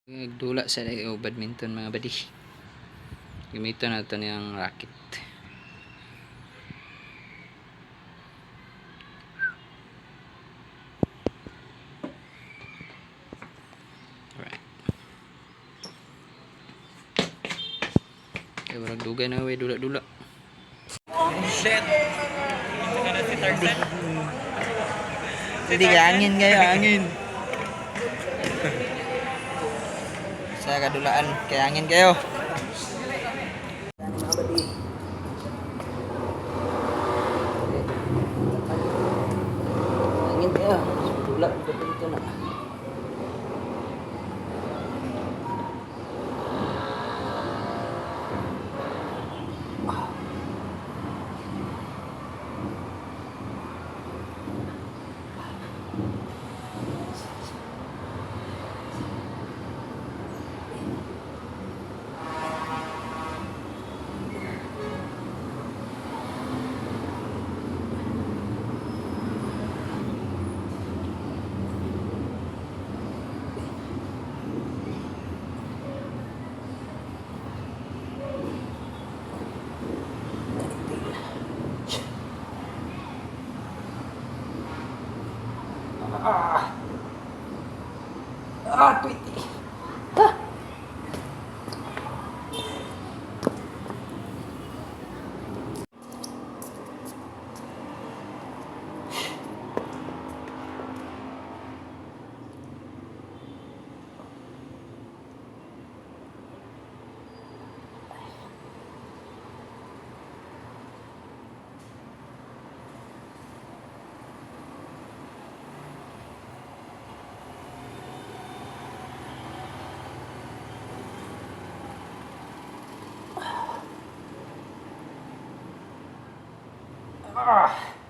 Nagdula sa o badminton, mga buddy. Gamitan natin yung racket. Alright. Kaya barang dugay na we dula-dula. Shit! Ito ka na si Tarzan. Hindi kay angin kayo, angin. Sa kadulaan, kay angin kayo. Angin kayo. Dula, dito na. Ah, 20. Ah. Ah.